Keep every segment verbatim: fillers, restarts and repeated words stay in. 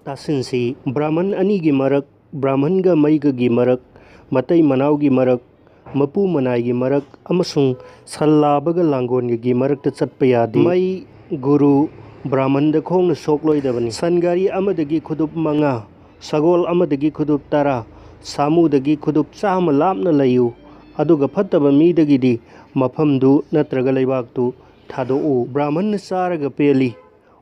ꯇꯥꯁꯤꯟꯁꯤ꯫ ꯕ꯭ꯔꯥꯍꯃꯟ ꯑꯅꯤꯒꯤ ꯃꯔꯛ, ꯕ꯭ꯔꯥꯍꯃꯟꯒ ꯃꯩꯒꯒꯤ ꯃꯔꯛ, ꯃꯇꯩ ꯃꯅꯥꯎꯒꯤ ꯃꯔꯛ, ꯃꯄꯨ ꯃꯅꯥꯏꯒꯤ ꯃꯔꯛ ꯑꯃꯁꯨꯡ ꯁꯜꯂꯥꯕꯒ ꯂꯥꯡꯒꯣꯜꯒꯒꯤ ꯃꯔꯛꯇ ꯆꯠꯄ ꯌꯥꯗꯦ꯫ ꯃꯩ, ꯒꯨꯔꯨ, ꯕ꯭ꯔꯥꯍꯃꯟꯗ ꯈꯣꯡꯅ ꯁꯣꯛꯂꯣꯏꯗꯕꯅꯤ꯫ ꯁꯟꯒꯥꯔꯤ ꯑꯃꯗꯒꯤ ꯈꯨꯗꯨꯞ ꯃꯉꯥ, ꯁꯒꯣꯜ ꯑꯃꯗꯒꯤ ꯈꯨꯗꯨꯞ ꯇꯔꯥ, ꯁꯥꯃꯨꯗꯒꯤ ꯈꯨꯗꯨꯞ ꯆꯥꯝꯃ ꯂꯥꯞꯅ ꯂꯩꯌꯨ, ꯑꯗꯨꯒ ꯐꯠꯇꯕ ꯃꯤꯗꯒꯤꯗꯤ ꯃꯐꯝꯗꯨ ꯅꯠꯇ꯭ꯔꯒ ꯂꯩꯕꯥꯛꯇꯨ ꯊꯥꯗꯣꯛꯎ꯫ ꯕ꯭ꯔꯥꯍꯃꯟꯅ ꯆꯥꯔꯒ ꯄꯦꯜꯂꯤ,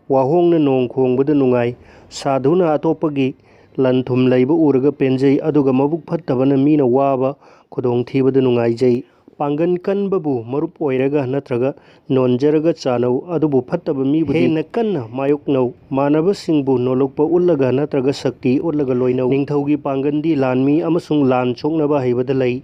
ꯋꯥꯍꯣꯡꯅ ꯅꯣꯡ ꯈꯣꯡꯕꯗ ꯅꯨꯡꯉꯥꯏ, ꯁꯥꯙꯨꯅ ꯑꯇꯣꯞꯄꯒꯤ ꯂꯟ ꯊꯨꯝ ꯂꯩꯕ ꯎꯔꯒ ꯄꯦꯟꯖꯩ, ꯑꯗꯨꯒ ꯃꯕꯨꯛ ꯐꯠꯇꯕꯅ ꯃꯤꯅ ꯋꯥꯕ ꯈꯨꯗꯣꯡꯊꯤꯕꯗ ꯅꯨꯡꯉꯥꯏꯖꯩ꯫ ꯄꯥꯡꯒꯟ ꯀꯟꯕꯕꯨ ꯃꯔꯨꯞ ꯑꯣꯏꯔꯒ ꯅꯠꯇ꯭ꯔꯒ ꯅꯣꯟꯖꯔꯒ ꯆꯥꯅꯧ, ꯑꯗꯨꯕꯨ ꯐꯠꯇꯕ ꯃꯤꯕꯨꯗꯤ ꯍꯦꯟꯅ ꯀꯟꯅ ꯃꯥꯌꯣꯛꯅꯧ꯫ ꯃꯥꯟꯅꯕꯁꯤꯡꯕꯨ ꯅꯣꯜꯂꯛꯄ ꯎꯠꯂꯒ ꯅꯠꯇ꯭ꯔꯒ ꯁꯛꯇꯤ ꯎꯠꯂꯒ ꯂꯣꯏꯅꯧ꯫ ꯅꯤꯡꯊꯧꯒꯤ ꯄꯥꯡꯒꯟꯗꯤ ꯂꯥꯟꯃꯤ ꯑꯃꯁꯨꯡ ꯂꯥꯟ ꯁꯣꯛꯅꯕ ꯍꯩꯕꯗ ꯂꯩ꯫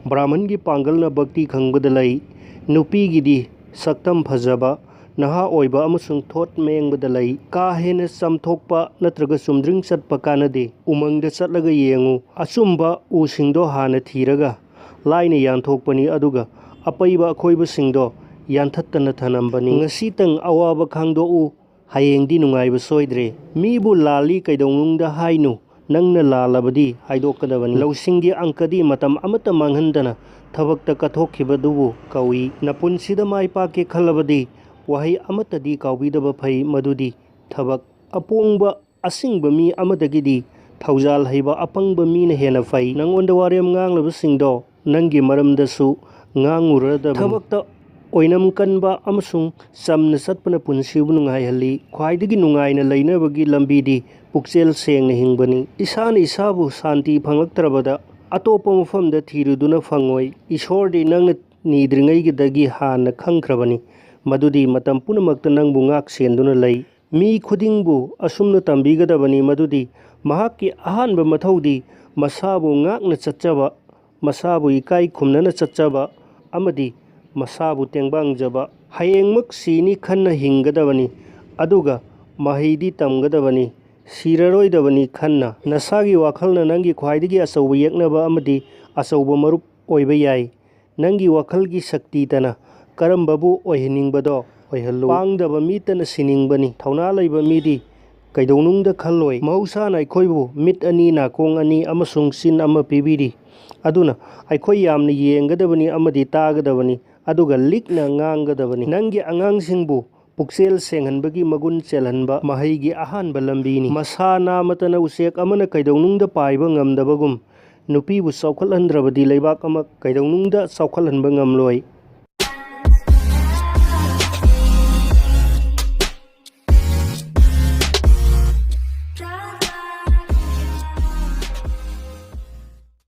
ꯕ꯭ꯔꯥꯍꯃꯟꯒꯤ ꯄꯥꯡꯒꯜꯅ ꯚꯛꯇꯤ ꯈꯪꯕꯗ ꯂꯩ꯫ ꯅꯨꯄꯤꯒꯤꯗꯤ ꯁꯛꯇꯝ ꯐꯖꯕ, ꯅꯍꯥ ꯑꯣꯏꯕ ꯑꯃꯁꯨꯡ ꯊꯣꯠ ꯃꯦꯡꯕꯗ ꯂꯩ꯫ ꯀꯥ ꯍꯦꯟꯅ ꯆꯝꯊꯣꯛꯄ ꯅꯠꯇ꯭ꯔꯒ ꯆꯨꯝꯗ꯭ꯔꯤꯡ ꯆꯠꯄ ꯀꯥꯟꯅꯗꯦ꯫ ꯎꯃꯪꯗ ꯆꯠꯂꯒ ꯌꯦꯡꯉꯨ꯫ ꯑꯆꯨꯝꯕ ꯎꯁꯤꯡꯗꯣ ꯍꯥꯟꯅ ꯊꯤꯔꯒ ꯂꯥꯏꯅ ꯌꯥꯟꯊꯣꯛꯄꯅꯤ, ꯑꯗꯨꯒ ꯑꯄꯩꯕ ꯑꯀꯣꯏꯕꯁꯤꯡꯗꯣ ꯌꯥꯟꯊꯠꯇꯅ ꯊꯅꯝꯕꯅꯤ꯫ ꯉꯁꯤꯇꯪ ꯑꯋꯥꯕ ꯈꯥꯡꯗꯣꯛꯎ, ꯍꯌꯦꯡꯗꯤ ꯅꯨꯡꯉꯥꯏꯕ ꯁꯣꯏꯗ꯭ꯔꯦ꯫ ꯃꯤꯕꯨ ꯂꯥꯜꯂꯤ ꯀꯩꯗꯧꯅꯨꯡꯗ ꯍꯥꯏꯅꯨ, ꯅꯪꯅ ꯂꯥꯜꯂꯕꯗꯤ ꯍꯥꯏꯗꯣꯛꯀꯗꯕꯅꯤ꯫ ꯂꯧꯁꯤꯡꯒꯤ ꯑꯪꯀꯗꯤ ꯃꯇꯝ ꯑꯃꯠꯇ ꯃꯥꯡꯍꯟꯗꯅ ꯊꯕꯛꯇ ꯀꯠꯊꯣꯛꯈꯤꯕꯗꯨꯕꯨ ꯀꯧꯏ꯫ ꯅꯄꯨꯟꯁꯤꯗ ꯃꯥꯏ ꯄꯥꯛꯀꯦ ꯈꯜꯂꯕꯗꯤ ꯋꯥꯍꯩ ꯑꯃꯠꯇꯗꯤ ꯀꯥꯎꯕꯤꯗꯕ ꯐꯩ, ꯃꯗꯨꯗꯤ ꯊꯕꯛ꯫ ꯑꯄꯣꯡꯕ ꯑꯁꯤꯡꯕ ꯃꯤ ꯑꯃꯗꯒꯤꯗꯤ ꯊꯧꯖꯥꯜ ꯍꯩꯕ ꯑꯄꯪꯕ ꯃꯤꯅ ꯍꯦꯟꯅ ꯐꯩ꯫ ꯅꯪꯉꯣꯟꯗ ꯋꯥꯔꯦꯝ ꯉꯥꯡꯂꯕꯁꯤꯡꯗꯣ ꯅꯪꯒꯤ ꯃꯔꯝꯗꯁꯨ ꯉꯥꯡꯉꯨꯔꯗꯕꯅꯤ꯫ ꯊꯕꯛꯇ ꯑꯣꯏꯅꯝ ꯀꯟꯕ ꯑꯃꯁꯨꯡ ꯆꯝꯅ ꯆꯠꯄꯅ ꯄꯨꯟꯁꯤꯕꯨ ꯅꯨꯡꯉꯥꯏꯍꯜꯂꯤ꯫ ꯈ꯭ꯋꯥꯏꯗꯒꯤ ꯅꯨꯡꯉꯥꯏꯅ ꯂꯩꯅꯕꯒꯤ ꯂꯝꯕꯤꯗꯤ ꯄꯨꯛꯆꯦꯜ ꯁꯦꯡꯅ ꯍꯤꯡꯕꯅꯤ꯫ ꯏꯁꯥꯅ ꯏꯁꯥꯕꯨ ꯁꯥꯟꯇꯤ ꯐꯪꯂꯛꯇ꯭ꯔꯕꯗ ꯑꯇꯣꯞꯄ ꯃꯐꯝꯗ ꯊꯤꯔꯨꯗꯨꯅ ꯐꯪꯉꯣꯏ꯫ ꯏꯁꯣꯔꯗꯤ ꯅꯪꯅ ꯅꯤꯗ꯭ꯔꯤꯉꯩꯗꯒꯤ ꯍꯥꯟꯅ ꯈꯪꯈ꯭ꯔꯕꯅꯤ, ꯃꯗꯨꯗꯤ ꯃꯇꯝ ꯄꯨꯝꯅꯃꯛꯇ ꯅꯪꯕꯨ ꯉꯥꯛ ꯁꯦꯟꯗꯨꯅ ꯂꯩ꯫ ꯃꯤ ꯈꯨꯗꯤꯡꯕꯨ ꯑꯁꯨꯝꯅ ꯇꯝꯕꯤꯒꯗꯕꯅꯤ ꯃꯗꯨꯗꯤ ꯃꯍꯥꯛꯀꯤ ꯑꯍꯥꯟꯕ ꯃꯊꯧꯗꯤ ꯃꯁꯥꯕꯨ ꯉꯥꯛꯅ ꯆꯠꯆꯕ, ꯃꯁꯥꯕꯨ ꯏꯀꯥꯏ ꯈꯨꯝꯅꯅ ꯆꯠꯆꯕ ꯑꯃꯗꯤ ꯃꯁꯥꯕꯨ ꯇꯦꯡꯕꯥꯡꯖꯕ꯫ ꯍꯌꯦꯡꯃꯛ ꯁꯤꯅꯤ ꯈꯟꯅ ꯍꯤꯡꯒꯗꯕꯅꯤ, ꯑꯗꯨꯒ ꯃꯍꯩꯗꯤ ꯇꯝꯒꯗꯕꯅꯤ, ꯁꯤꯔꯔꯣꯏꯗꯕꯅꯤ ꯈꯟꯅ꯫ ꯅꯁꯥꯒꯤ ꯋꯥꯈꯜꯅ ꯅꯪꯒꯤ ꯈ꯭ꯋꯥꯏꯗꯒꯤ ꯑꯆꯧꯕ ꯌꯦꯛꯅꯕ ꯑꯃꯗꯤ ꯑꯆꯧꯕ ꯃꯔꯨꯞ ꯑꯣꯏꯕ ꯌꯥꯏ꯫ ꯅꯪꯒꯤ ꯋꯥꯈꯜꯒꯤ ꯁꯛꯇꯤꯇꯅ ꯀꯔꯝꯕꯕꯨ ꯑꯣꯏꯍꯟꯅꯤꯡꯕꯗꯣ ꯑꯣꯏꯍꯜꯂꯨ꯫ ꯄꯥꯡꯗꯕ ꯃꯤꯇꯅ ꯁꯤꯅꯤꯡꯕꯅꯤ, ꯊꯧꯅꯥ ꯂꯩꯕ ꯃꯤꯗꯤ ꯀꯩꯗꯧꯅꯨꯡꯗ ꯈꯜꯂꯣꯏ꯫ ꯃꯍꯧꯁꯥꯅ ꯑꯩꯈꯣꯏꯕꯨ ꯃꯤꯠ ꯑꯅꯤ, ꯅꯥꯀꯣꯡ ꯑꯅꯤ ꯑꯃꯁꯨꯡ ꯆꯤꯟ ꯑꯃ ꯄꯤꯕꯤꯔꯤ꯫ ꯑꯗꯨꯅ ꯑꯩꯈꯣꯏ ꯌꯥꯝꯅ ꯌꯦꯡꯒꯗꯕꯅꯤ ꯑꯃꯗꯤ ꯇꯥꯒꯗꯕꯅꯤ, ꯑꯗꯨꯒ ꯂꯤꯛꯅ ꯉꯥꯡꯒꯗꯕꯅꯤ꯫ ꯅꯪꯒꯤ ꯑꯉꯥꯡꯁꯤꯡꯕꯨ ꯄꯨꯛꯆꯦꯜ ꯁꯦꯡꯍꯟꯕꯒꯤ ꯃꯒꯨꯟ ꯆꯦꯜꯍꯟꯕ ꯃꯍꯩꯒꯤ ꯑꯍꯥꯟꯕ ꯂꯝꯕꯤꯅꯤ꯫ ꯃꯁꯥ ꯅꯥꯃꯇꯅ ꯎꯆꯦꯛ ꯑꯃꯅ ꯀꯩꯗꯧꯅꯨꯡꯗ ꯄꯥꯏꯕ ꯉꯝꯗꯕꯒꯨꯝ, ꯅꯨꯄꯤꯕꯨ ꯆꯥꯎꯈꯠꯍꯟꯗ꯭ꯔꯕꯗꯤ ꯂꯩꯕꯥꯛ ꯑꯃ ꯀꯩꯗꯧꯅꯨꯡꯗ ꯆꯥꯎꯈꯠꯍꯟꯕ ꯉꯝꯂꯣꯏ꯫